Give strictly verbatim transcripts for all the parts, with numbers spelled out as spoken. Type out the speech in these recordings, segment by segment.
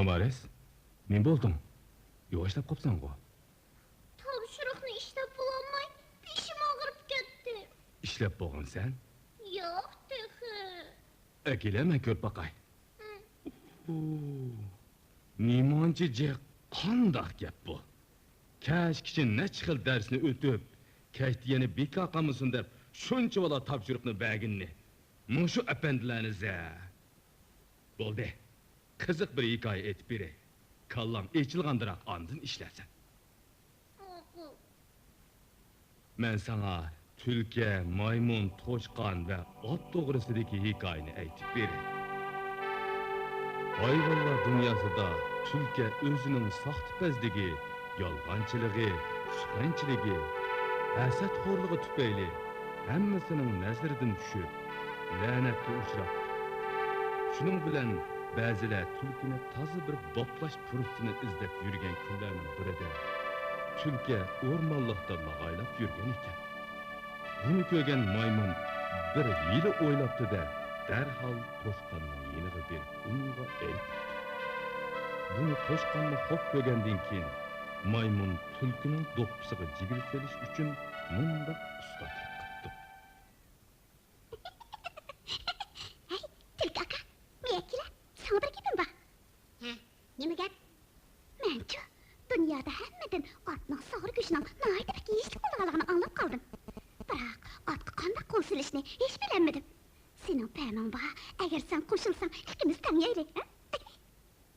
ۋارىس، نېمە بولدۇڭ؟ ياۋاشلاپ قاپسەنغۇ؟ تاپشۇرۇقنى ئىشلەپ بولالماي، بېشىم ئاغرىپ كەتتى. ئىشلەپ بولغانسەن؟ ياق تېخى. ئەكېلە، مەن كۆرۈپ باقاي. ھە. ئۇ، نېمانچە جىق، قانداق گەپ بۇ؟ كەچكىچە نەچچە خىل دەرسنى ئۆتۈپ، كەچتە يەنە بىكار قالمىسۇن دەپ، شۇنچىۋالا تاپشۇرۇقنى بەرگىنىنى. مۇشۇ ئەپەندىلەرنى زە. بولدى. قىزىق بىر ھېكايە ئېيتىپ بېرەي. كاللاڭ ئېچىلغاندىراق ئاندىن ئىشلەرسەن. ماقۇل. مەن ساڭا تۈلكە، مايمۇن، توشقان ۋە ئات توغرىسىدىكى ھېكايىنى ئېيتىپ بېرەي. ھايۋانلار دۇنياسىدا تۈلكە ئۆزىنىڭ ساختىپەزلىكى، يالغانچىلىقى، سۇخەنچىلىكى، ھەسەتخورلۇقى تۈپەيلى ھەممىسىنىڭ نەزىرىدىن چۈشۈپ، لەنەتكە ئۇچراپتۇ. شۇنىڭ بىلەن بەزىلەر تۈلكىنى تازا بىر باپلاش پۇرسىتىنى ئىزدەپ يۈرگەن كۈنلەرنىڭ بىرىدە، تۈلكە ئورمانلىقتا لاغايلاپ يۈرگەن ئىكەن. بۇنى كۆرگەن مايمۇن بىر ھىيلە ئويلاپتۇ-دە، دەرھال توشقاننىڭ يېنىغا بېرىپ، ئۇنىڭغا ئېيتىپتۇ. بۇنى توشقانمۇ خوپ كۆرگەندىن كېيىن، مايمۇن تۈلكىنىڭ دوپپىسىغا جىگىر سېلىش ئۈچۈن مۇنداق ئۇستازلىق قىپتۇ. ھەي، تۈلكە ئاكا، بۇيەرگە كېلە، ساڭا بىر گېپىم بار. ھە، نېمە گەپ؟ مەنچۇ، دۇنيادا ھەممىدىن ئاتنىڭ ساغرا گۆشىنىڭ ناھايىتى بەك يېيىشلىك بولىدىغانلىقىنى ئاڭلاپ قالدىم. بىراق، ئاتقا قانداق قول سېلىشنى ھېچ بىلەلمىدىم. سېنىڭ پەمىڭ بار، ئەگەر سەن قوشۇلساڭ، ئىككىمىز تەڭ يەيلى، ھە؟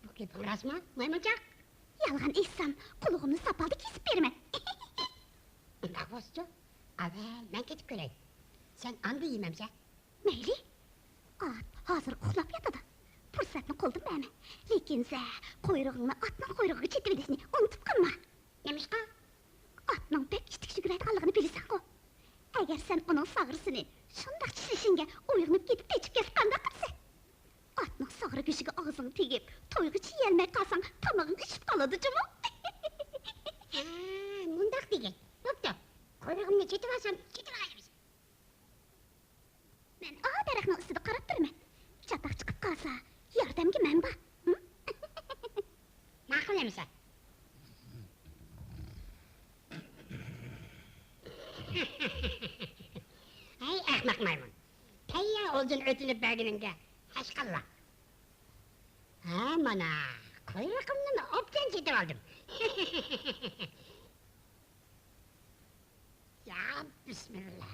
بۇ گېپىڭ راستمۇ، مايمۇنچاق؟ يالغان ئېيتسام، قۇلىقىمنى ساپالدا كېسىپ بېرىمەن. ئۇنداق بولسىچۇ، ئاۋۋال مەن كېتىپ كۆرەي. سەن ئاندىن يېمەمسەن. مەيلى. ئات ھازىر ئۇخلاپ ياتىدۇ. پۇرسەتنى قولدىن بەرمە. لېكىن سەن قۇيرۇقۇڭنى ئاتنىڭ قۇيرۇقىغا چېتىۋېلىشنى ئۇنتۇپ قالما. نېمىشقا؟ ئاتنىڭ بەك ئىتتىك يۈگۈرەدىغانلىقىنى بىلىسەنغۇ. ئەگەر سەن ئۇنىڭ ساغرىسىنى شۇنداق چىشلىشىڭگە ئويغىنىپ كېتىپ قېچىپ كەتسە قانداق قىلىسەن؟ ئاتنىڭ ساغرا گۆشىگە ئاغزىڭ تېگىپ، تويغىچە يېيەلمەي قالساڭ، تامىقىڭ ئىششىپ قالىدۇ جۇمۇ. ھە، مۇنداق دېگىن. بوپتۇ. قۇيرۇقۇمنى چېتىۋالسام، چېتىۋالايمىز. مەن ئا دەرەخنىڭ ئۈستىدە قاراپ تۇرىمەن. چاتاق چىقىپ قالسا، ياردەمگە مەن بار. ھىم؟ ماقۇل ئەمىسە. ھەي، ئەخمەق مايمۇن! تەييار ئولجىنى ئۆتۈنۈپ بەرگىنىڭگە ھەشقاللا. ھە، مانا، قۇيرۇقۇمنىمۇ ئوبدان چېتىۋالدىم. يا بىسمىللا.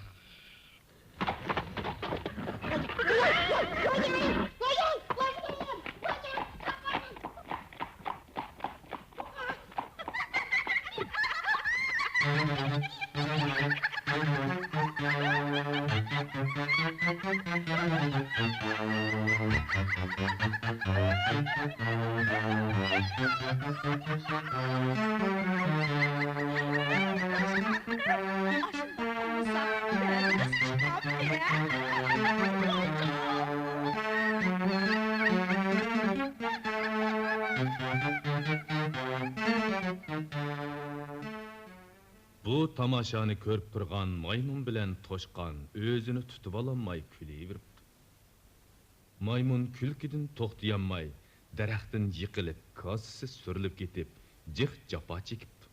بۇ تاماشانى كۆرۈپ تۇرغان مايمۇن بىلەن توشقان ئۆزىنى تۇتۇۋالالماي كۈلۈۋېرىپتۇ. مايمۇن كۈلكىدىن توختىيالماي، دەرەختىن يىقىلىپ، كاسىسى سۈرۈلۈپ كېتىپ، جىق جاپا چېكىپتۇ.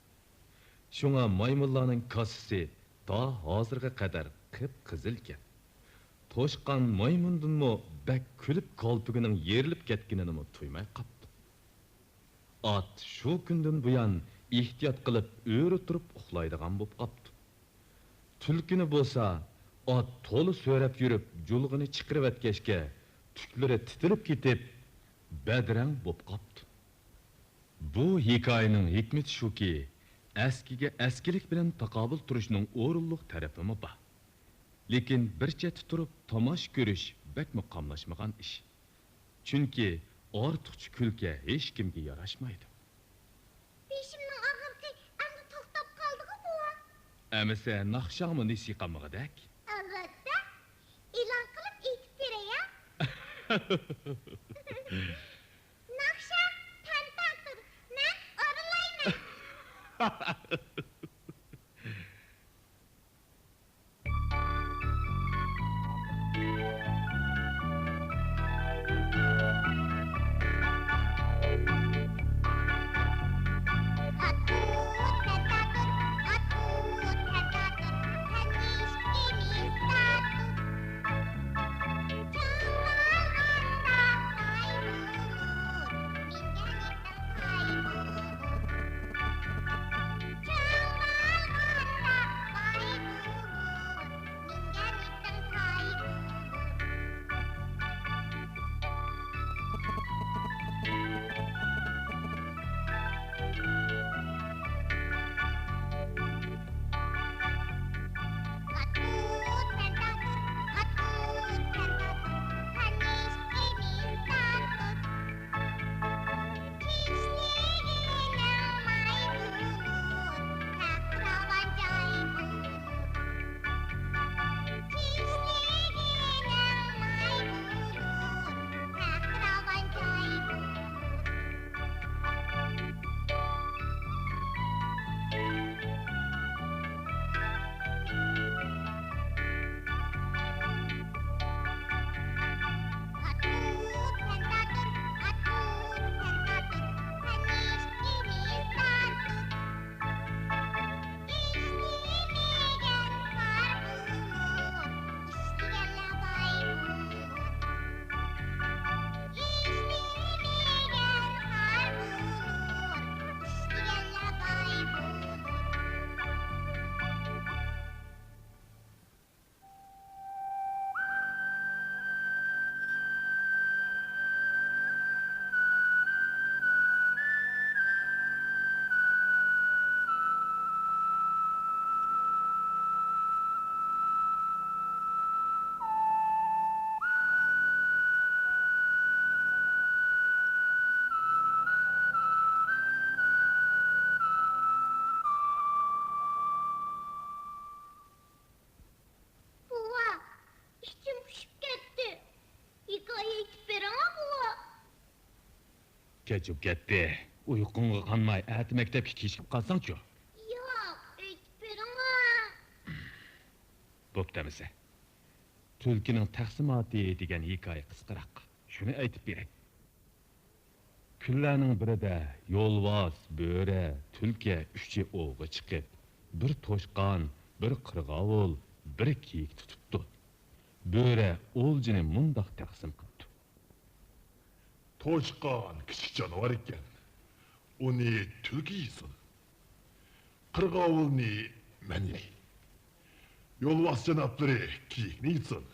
شۇڭا مايمۇنلارنىڭ كاسىسى تا ھازىرغا قەدەر قىپقىزىلكەن. توشقان مايمۇندىنمۇ بەك كۈلۈپ، كالپۇكىنىڭ يېرىلىپ كەتكىنىنىمۇ تۇيماي قاپتۇ. ئات شۇ كۈندىن بۇيان ئېھتىيات قىلىپ ئۆرە تۇرۇپ ئۇخلايدىغان بوپ قاپتۇ. تۈلكىنى بولسا ئات تولا سۆرەپ يۈرۈپ، جۇلغىنى چىقىرىۋەتكەچكە، تۈكلىرى تىتىلىپ كېتىپ، بەدرەڭ بوپ قاپتۇ. بۇ ھېكايىنىڭ ھېكمىتى شۇكى، ئەسكىگە ئەسكىلىك بىلەن تاقابىل تۇرۇشنىڭ ئورۇنلۇق تەرىپىمۇ بار. لېكىن بىر چەتتە تۇرۇپ تاماشا كۆرۈش بەكمۇ قاملاشمىغان ئىش. چۈنكى ئارتۇقچە كۈلكە ھېچكىمگە ياراشمايدۇ. بېشىمنىڭ ئاغرىقى ئەمدى توختاپ قالدىغۇ، بوۋا. ئەمىسە ناخشاڭمۇ نېسى قالمىغۇدەك. ئەلۋەتتە، ئېلان قىلىپ ئېيتىپ بېرەي، ھە؟ ناخشا، تەنتەتۈر، مەن ئورۇنلايمەن. كەچ بولۇپ كەتتى. ئۇيقۇڭغا قانماي، ئەتە مەكتەپكە كېچىكىپ قالساڭچۇ؟ ياق، ئېيتىپ بېرىڭە. بوپتۇ ئەمىسە. تۈلكىنىڭ تەقسىماتى دېگەن ھېكايە قىسقىراق. شۇنى ئېيتىپ بېرەي. كۈنلەرنىڭ بىرىدە يولۋاس، بۆرە، تۈلكە ئۈچى ئوۋغا چىقىپ، بىر توشقان، بىر قىرغاۋۇل، بىر كېيىك تۇتۇپتۇ. بۆرە ئولجىنى مۇنداق تەقسىم قىپتۇ. توشقان كىچىك جانىۋار ئىكەن. ئۇنى تۈلكە يېسۇن. قىرغاۋۇلنى مەن يەي. يولۋاس جانابلىرى كېيىكنى يېسۇن.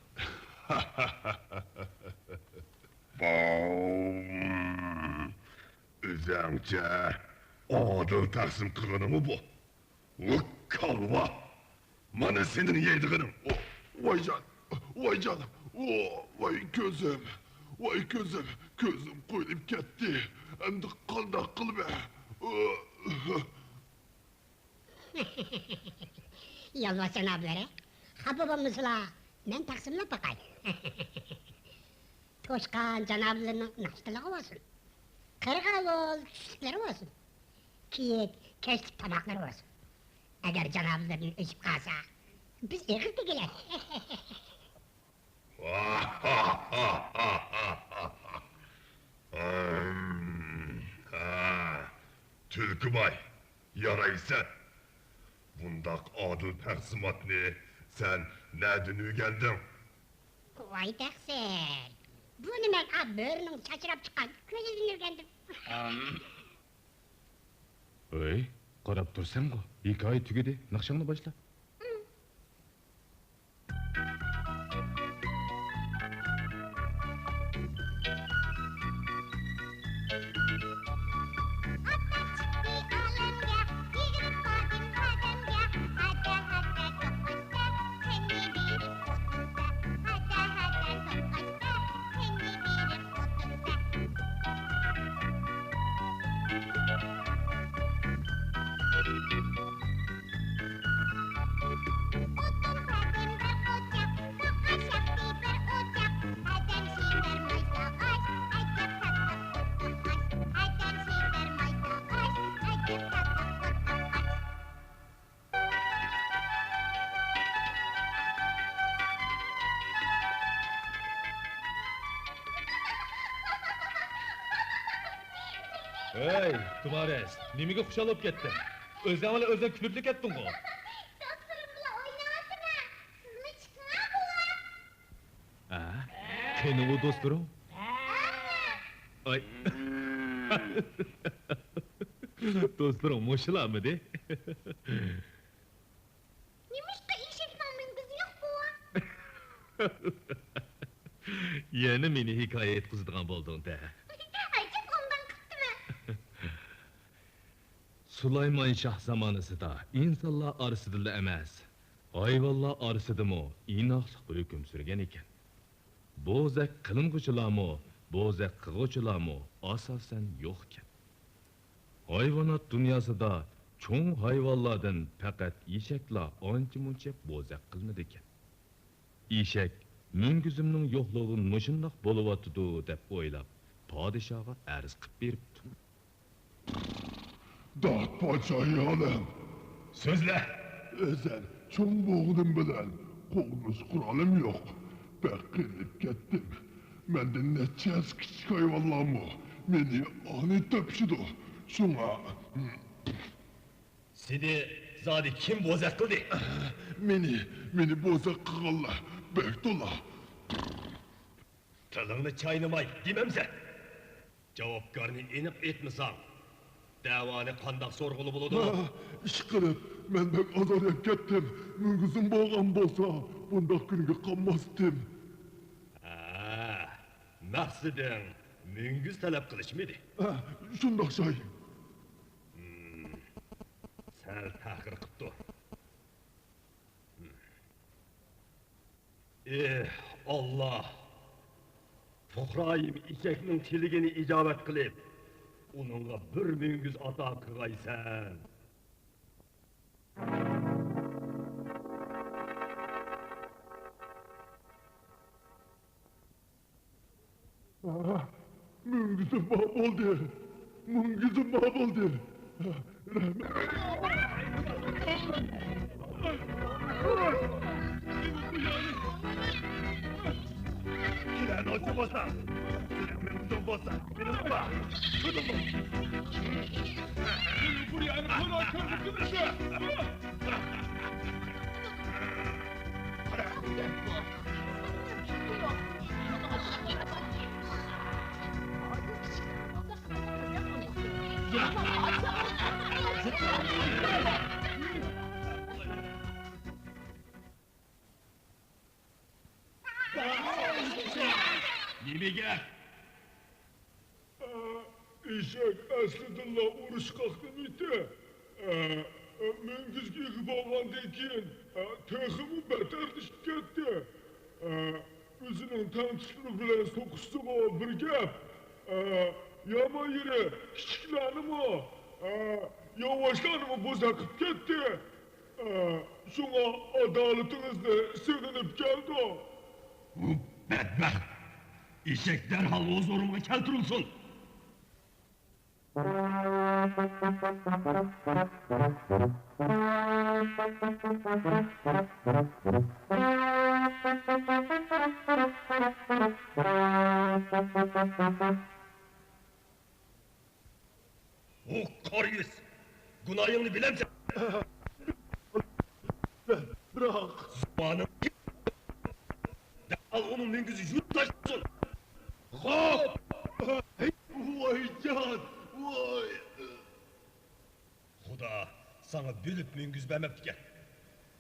باۋ. ئۆزەڭچە ئادىل تەقسىم قىلغىنىمۇ بۇ. ۋۇ كالۋا! مانا سېنىڭ يەيدىغىنىڭ. ۋايجان، ۋايجان، ۋاي كۆزۈم، ۋاي كۆزۈم، كۆزۈم قويۇلۇپ كەتتى. ئەمدى قانداق قىلىمەن؟ يولۋاس جانابلىرى، خاپا بولمىسىلا، مەن تەقسىملاپ باقاي. توشقان جانابلىرىنىڭ ناشتىلىقى بولسۇن. قىرغاۋۇل چۈشلۈكلىرى بولسۇن. كېيىك كەچلىك تاماقلىرى بولسۇن. ئەگەر جانابلىرىدىن ئېشىپ قالسا، بىز ئېغىز دېگىلى. ھە، تۈلكىباي، يارايسەن. بۇنداق ئادىل تەقسىماتنى سەن نەدىن ئۆگەندىڭ؟ ۋاي تەقسىر، بۇنى مەن ئا بۆرىنىڭ چاچراپ چىققان كۆزىدىن ئۆگەندىم. ھەي، قاراپ تۇرساڭغۇ، ھېكايە تۈگىدى، ناخشاڭنى باشلا. ھەي، تۇمارىس، نېمىگە خۇشال بولۇپ كەتتىڭ؟ ئۆزۈڭ بىلەن ئۆزۈڭ كۈلۈپلا كەتتىڭغۇ؟ دوستلىرىم بىلەن ئويناۋاتىمەن. سىزمۇ چىقىڭا بولۇر. ھە؟ قېنى ئۇ دوستلىرىڭ؟ ئاي. دوستلىرىڭ مۇشۇلارمىدى؟ نېمىشقا ئېشەكنىڭ مۈڭگۈزى يوق بۇ؟ يەنە مېنى ھېكايە ئېيتقۇزىدىغان بولدۇڭ-دە. ئاجىز ئوڭدان قىپتىمەن. سۇلايمان شاھ زامانىسىدا ئىنسانلار ئارىسىدىلا ئەمەس، ھايۋانلار ئارىسىدىمۇ ئىناقلىق ھۆكۈم سۈرگەن ئىكەن. بوزەك قىلىنغۇچىلارمۇ، بوزەك قىلغۇچىلارمۇ ئاساسەن يوقكەن. ھايۋانات دۇنياسىدا چوڭ ھايۋانلاردىن پەقەت ئېشەكلا ئانچە-مۇنچە بوزەك قىلىنىدىكەن. ئېشەك مۈڭگۈزۈمنىڭ يوقلۇقى مۇشۇنداق بولۇۋاتىدۇ دەپ ئويلاپ، پادىشاھقا ئەرز قىپ بېرىپتۇ. داد پادىشاھ ئالەم! سۆزلە! ئە، سەن چوڭ بولغىنىم بىلەن قوغدىنىش قورالىم يوق. بەك قىينىلىپ كەتتىم. مەندىن نەچچە ھەسسە كىچىك ھايۋانلارمۇ مېنى ئانىي تېپىشىدۇ. شۇڭا. سېنى زادى كىم بوزەك قىلدى؟ مېنى، مېنى بوزەك قىلغانلار بەك تولا. تىلىڭنى چاينىماي دېمەمسەن! جاۋابكارنى ئېنىق ئېيتمىساڭ، دەۋانى قانداق سورىغىلى بولىدۇ؟ ھا، ئىشقىلىپ، مەن بەك ئازار يەپ كەتتىم. مۈڭگۈزۈم بولغان بولسا، بۇنداق كۈنگە قالماستىم. ھە، مەقسىتىڭ مۈڭگۈز تەلەپ قىلىشمىدى؟ ھە، شۇنداق شاي. ھىم، سەل تەخىر قىپتۇ. ئېھ، ئاللا! پۇقرايىم ئېشەكنىڭ تىلىگىنى ئىجابەت قىلىپ، ئۇنىڭغا بىر مۈڭگۈز ئاتا قىلغايسەن. ئاھ، مۈڭگۈزۈم بار بولدى. مۈڭگۈزۈم بار بولدى. رەھمەت. كېلەر نوچى بولسا، سېنىڭ مېڭىزىڭ بولسا، مېنىڭ بار. تۇتۇڭ. بۇ يەرنى قاراپ كۆرۈپ تۇرۇشى. نېمە گەپ؟ ئېشەك ئەسلىدىنلا ئۇرۇشقاقنىمىتى؟ مۈڭگۈزگە ئىگە بولغاندىن كېيىن، تېخىمۇ بەتەرلىشىپ كەتتى. ئۆزىنىڭ تەڭتۇشلىرى بىلەن سوقۇشسىمۇ بىر گەپ. يامان يېرى، كىچىكلەرنىمۇ، ياۋاشلارنىمۇ بوزەك قىلىپ كەتتى. شۇڭا ئادالىتىڭىزنى سېغىنىپ كەلدۇق. بۇ بەتبەخت ئېشەك دەرھال ھۇزۇرۇمغا كەلتۈرۈلسۇن! ئۇ قارا يۈز، گۇناھىڭنى بىلەمسەن؟ بىراق. زۇۋانىڭ، دەرھال ئۇنىڭ مۈڭگۈزى يۇيۇپ تاشلانسۇن. غوپ! ۋايجان، ۋاي! خۇدا ساڭا بۆلۈپ مۈڭگۈز بەرمەپتىكەن.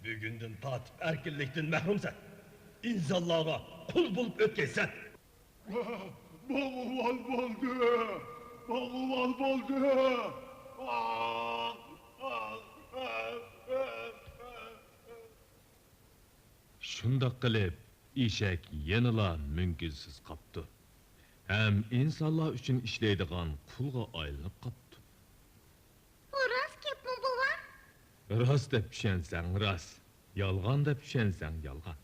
بۈگۈندىن تارتىپ ئەركىنلىكتىن مەھرۇمسەن. ئىنسانلارغا قۇل بولۇپ ئۆتكەيسەن. ماڭا ۋال بولدى! ماڭا ۋال بولدى! شۇنداق قىلىپ، ئېشەك يەنىلا مۈڭگۈزسىز قاپتۇ ھەم ئىنسانلار ئۈچۈن ئىشلەيدىغان قۇلغا ئايلىنىپ قاپتۇ. بۇ راست گەپمۇ، بوۋا؟ راست دەپ چۈشەنسەڭ راست، يالغان دەپ چۈشەنسەڭ يالغان.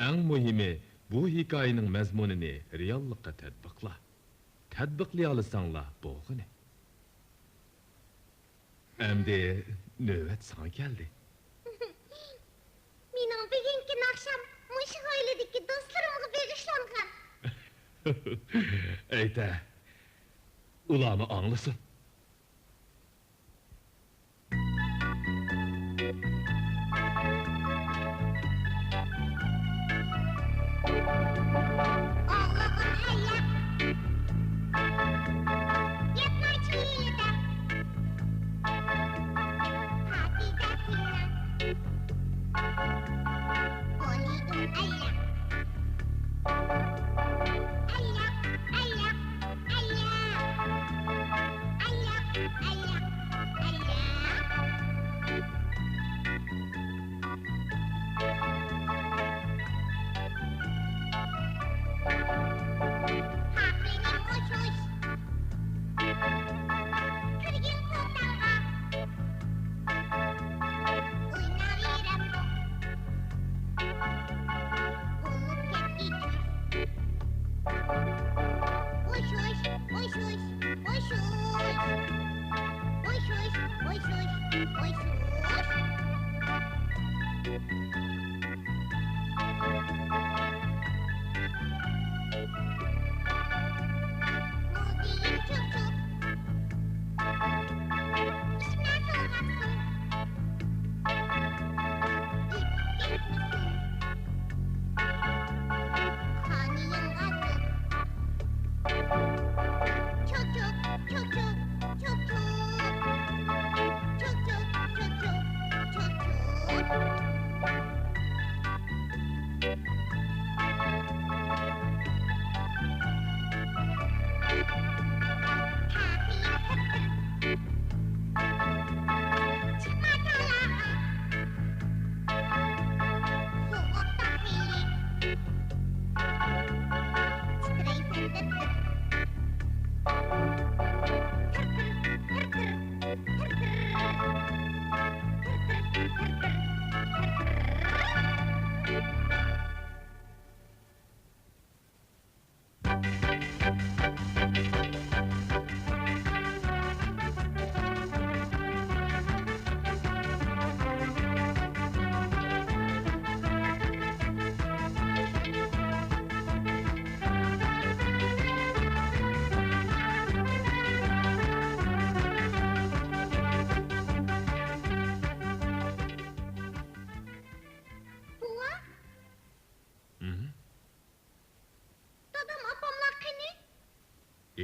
ئەڭ مۇھىمى، بۇ ھېكايىنىڭ مەزمۇنىنى رېئاللىققا تەتبىقلا. تەتبىقلىيالىساڭلا بولغىنى. ئەمدى نۆۋەت ساڭا كەلدى. مېنىڭ بۈگۈنكى ناخشام مۇشۇ ھويلىدىكى دوستلىرىمغا بېغىشلانغان. ئېيتە، ئۇلارمۇ ئاڭلىسۇن.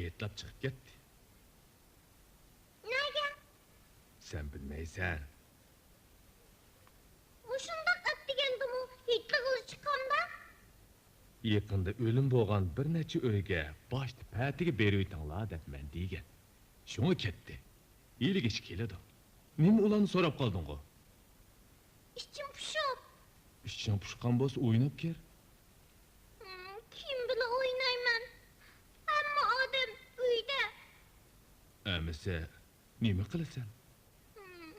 ھېيتلاپ چىقىپ كەتتى. نەگە؟ سەن بىلمەيسەن. مۇشۇنداق ئەتىگەندىمۇ ھېيتلىغىلى چىققاندا؟ يېقىندا ئۆلۈم بولغان بىر نەچچە ئۆيگە باشتا پەتىگە بېرىۋېتىڭلار دەپمەن دېگەن. شۇڭا كەتتى. ھېلىگىچە كېلىدۇ. نېمە ئۇلارنى سوراپ قالدىڭغۇ؟ ئىچىم پۇشۇپ. ئىچىڭ پۇشقان بولسا ئويناپ كىر. ھىم، كىم بىلەن ئوينايمەن؟ ھەممە ئادەم ئۆيدە. ئەمىسە نېمە قىلىسەن؟ ھىم،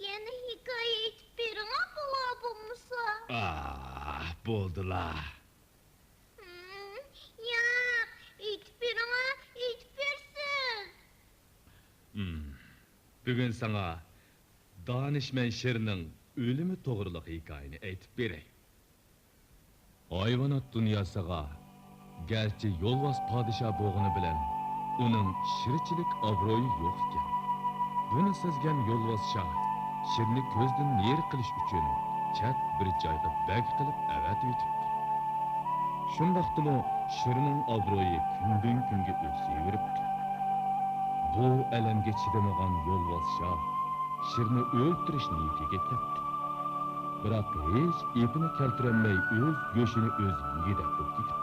يەنە ھېكايە ئېيتىپ بېرىڭا بولا بولمىسا. ئاھ، بولدىلا. ھىم، ياق، ئېيتىپ بېرىڭا، ئېيتىپ بېرسۇن. ھىم، بۈگۈن ساڭا دانىشمەن شىرنىڭ ئۆلۈمى توغرىلىق ھېكايىنى ئېيتىپ بېرەي. ھايۋانات دۇنياسىغا گەرچە يولۋاس پادىشاھ بولغىنى بىلەن، ئۇنىڭ شىرچىلىك ئابرۇيى يوق ئىكەن. بۇنى سەزگەن يولۋاس شاھ شىرنى كۆزدىن نېرى قىلىش ئۈچۈن چەت بىر جايغا بەگ قىلىپ ئەۋەتىۋېتىپتۇ. شۇنداقتىمۇ شىرنىڭ ئابرۇيى كۈندىن-كۈنگە ئۆكسىيىۋېرىپتۇ. بۇ ئەلەمگە چىدىمىغان يولۋاس شاھ شىرنى ئۆلتۈرۈش نىيىتىگە كەپتۇ. بىراق ھېچ ئېپىنى كەلتۈرەلمەي ئۆز گۆشىنى ئۆزى يېگۈدەك بولۇپ كېتىپتۇ.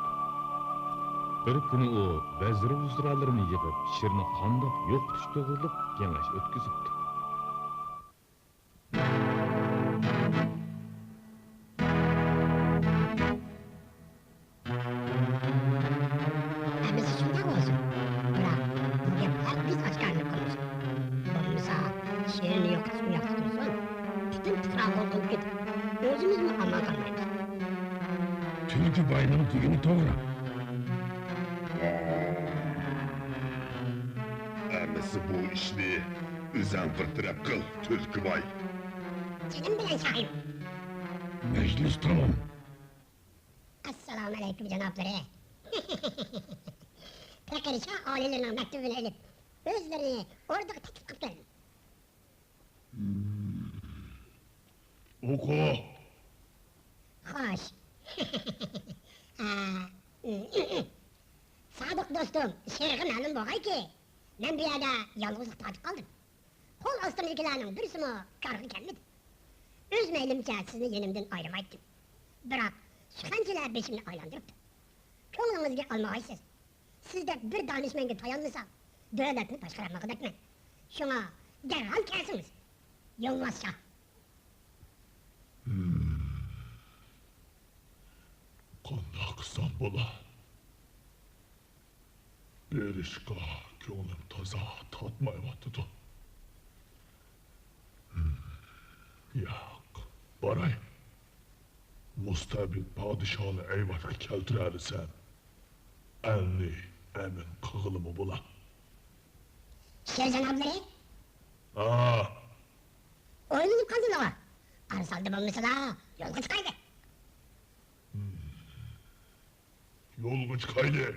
بىر كۈنى ئۇ ۋەزىر-ۋۇزرالىرىنى يىغىپ شىرنى قانداق يوقىتىش توغرۇلۇق كېڭەش ئۆتكۈزۈپتۇ. ئەمىسە شۇنداق بولسۇن. بىراق، بۇ گەپ ھەرگىز ئاشكارىلىنىپ قالمىسۇن. بولمىسا، شىرنى يوقىتىش ئۇياقتا تۇرسۇن، پۈتۈن پۇقرا غول بولۇپ كېتىپ، ئۆزىمىزمۇ ئامان قالمايمىز. تۈلكە باينىڭ دېگىنى توغرا. ئەمىسە بۇ ئىشنى ئۆزەڭ بىر تەرەپ قىل، تۈلكە باي. جېنىم بىلەن شاھىم. مەجلىس تامام. ئەسسالامۇئەلەيكۇم، جانابلىرى. پېقىر شاھ ئالىيلىرىنىڭ مەكتۇبىنى ئېلىپ، ئۆزلىرىنى ئوردىغا تەكلىپ قىلىپ كەلدىم. ئوقۇ! خوش. ئا، سادىق دوستۇم، شىرغا مەلۇم بولغايكى، مەن بۇ يەردە يالغۇزلۇق تارتىپ قالدىم. قول ئاستىمدىكىلەرنىڭ بىرسىمۇ كارغا كەلمىدى. ئۆز مەيلىمچە سىزنى يېنىمدىن ئايرىمايتتىم. بىراق سۇخەنچىلەر بېشىمنى ئايلاندۇرۇپتۇ. كۆڭلىڭىزگە ئالمىغايسىز. سىزدەك بىر دانىشمەنگە تايانمىسام، دۆلەتنى باشقۇرالمىغۇدەكمەن. شۇڭا دەرھال كەلسىڭىز. يولۋاس شاھ. ھىم. قانداق قىلسام بولا؟ بېرىشقا كۆڭلۈم تازا تارتمايۋاتىدۇ. ھىم، ياق، باراي. مۇستەبىت پادىشاھنى ئەيۋەتكە كەلتۈرەلىسەم، ئەلنى ئەمىن قىلغىلىمۇ بولا. شىر جانابلىرى؟ ھا. ئويلىنىپ قالدىلا. ئارىسالدى بولمىسىلا، يولغا چىقايلى. ھىم. يولغا چىقايلى.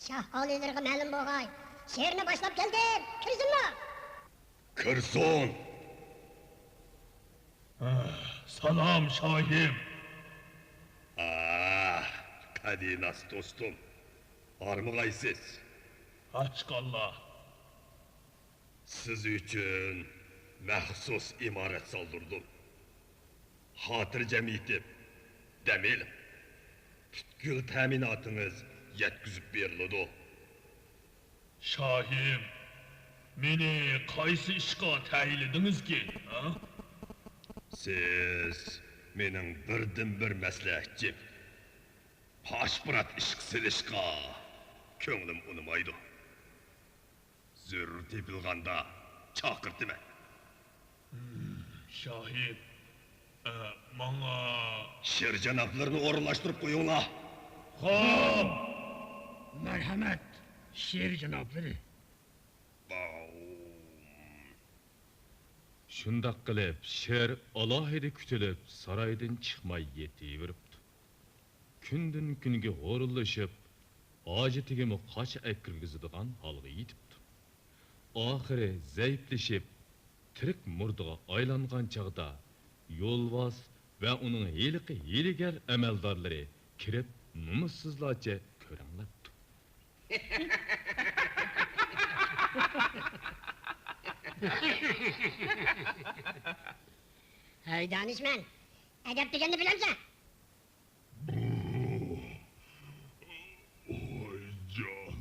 شاھ ئالىيلىرىغا مەلۇم بولغاي، شىرنى باشلاپ كەلدىم، كىرسۇنلا! كىرسۇن! ئاھ، سالام، شاھىم! ئاھ، قەدىناس دوستۇم، ھارمىغايسىز! ئاچقانلا! سىز ئۈچۈن مەخسۇس ئىمارەت سالدۇردۇم. خاتىرجەم يېتىپ، دەم ئېلىڭ. پۈتكۈل تەمىناتىڭىز يەتكۈزۈپ بېرىلىدۇ. شاھىم، مېنى قايسى ئىشقا تەيىنلىدىڭىزكىن، ھە؟ سىز مېنىڭ بىردىنبىر مەسلىھەتچىم. ھاشپىرات ئىشقا سېلىشقا كۆڭلۈم ئۇنىمايدۇ. زۆرۈر تېپىلغاندا چاقىرتىمەن. شاھىت، ئە، ماڭا شېر جانابلىرىنى ئورۇنلاشتۇرۇپ قويۇڭلار. خوپ! مەرھەمەت، شېر جانابلىرى. باۋ. شۇنداق قىلىپ، شېر ئالاھىدە كۈتۈلۈپ، سارايدىن چىقماي يېتىۋېرىپتۇ. كۈندىن-كۈنگە ھورۇنلىشىپ، ھاجىتىگىمۇ قاچا ئەكىرگۈزىدىغان ھالغا يېتىپتۇ. ئاخىرى زەئىپلىشىپ، تىرىك مۇردىغا ئايلانغان چاغدا، يولۋاس ۋە ئۇنىڭ ھېلىقى ھىيلىگەر ئەمەلدارلىرى كىرىپ، نومۇسسىزلارچە كۆرەڭلەپتۇ. ھەي، دانىشمەن، ئەدەپ دېگەننى بىلەمسەن؟ ۋايجان.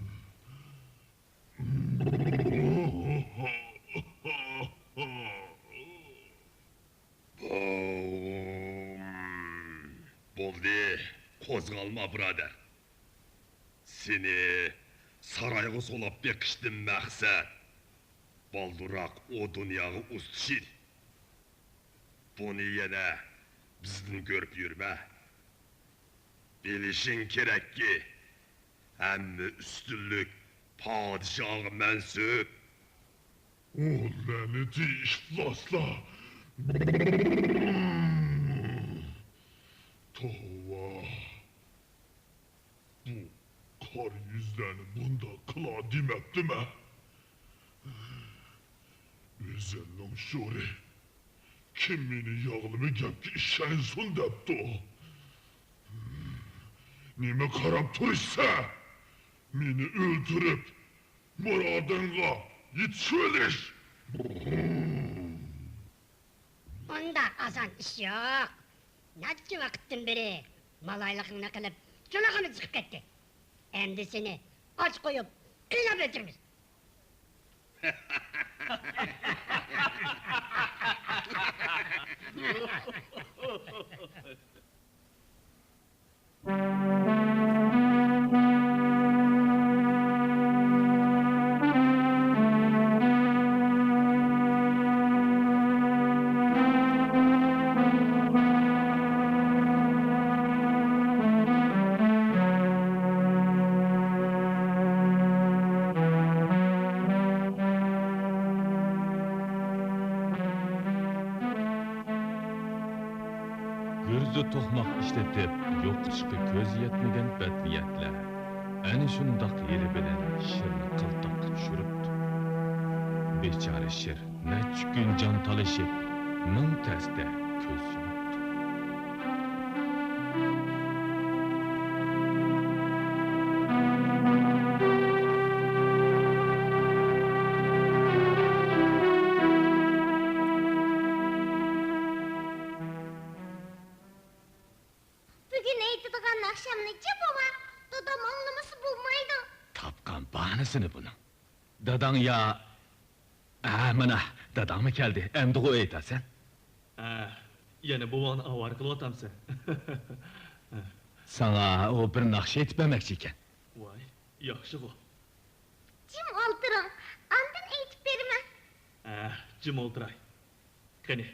بولدى، قوزغالما، بۇرادەر. سېنى سارايغا سولاپ بېقىشتىن مەقسەت بالدۇرراق ئۇ دۇنياغا ئۇزىتىش ئىدى. بۇنى يەنە بىزدىن كۆرۈپ يۈرمە. بىلىشىڭ كېرەككى، ھەممە ئۈستۈنلۈك پادىشاھقا مەنسۇپ. ئۇ لەنىتى ئىپلاسلار! توۋا! بۇ قارا يۈزلەرنى بۇنداق قىلار دېمەپتىمەن. ئۆزۈمنىڭ شورى، كىم مېنى ياغلىما گەپكە ئىشەنسۇن دەپتۇ؟ نېمە قاراپ تۇرۇشسەن؟ مېنى ئۆلتۈرۈپ، مۇرادىڭغا يېتىشىۋېلىش! ئۇنداق ئاسان ئىش يوق. نەچچە ۋاقىتتىن بېرى مالايلىقىڭنى قىلىپ، جۇلۇقىمىز چىقىپ كەتتى. ئەمدى سېنى ئاچ قويۇپ، قىيناپ ئۆلتۈرىمىز. گۈرزە توقماق ئىشلىتىپ، يوقىتىشقا كۆزى يەتمىگەن بەدنىيەتلەر ئەنە شۇنداق ھىيلە بىلەن شىرنى قىلتاققا چۈشۈرۈپتۇ. بىچارە شىر نەچچە كۈن جان تالىشىپ، مىڭ تەستە كۆز يۇمۇپتۇ. بۈگۈن ئېيتىدىغان ناخشامنى جىم بوۋا، دادام ئاڭلىمىسا بولمايدۇ. تاپقان باھانىسىنى بۇنىڭ. داداڭ يا، ھە، مانا، داداڭمۇ كەلدى. ئەمدىغۇ ئېيتارسەن. ھە، يەنە بوۋاڭنى ئاۋارە قىلىۋاتامسەن؟ ساڭا ئۇ بىر ناخشا ئېيتىپ بەرمەكچى ئىكەن. ۋاي، ياخشىغۇ. جىم ئولتۇرۇڭ، ئاندىن ئېيتىپ بېرىمەن. ھە، جىم ئولتۇراي. قېنى،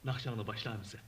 ناخشاڭنى باشلامسەن؟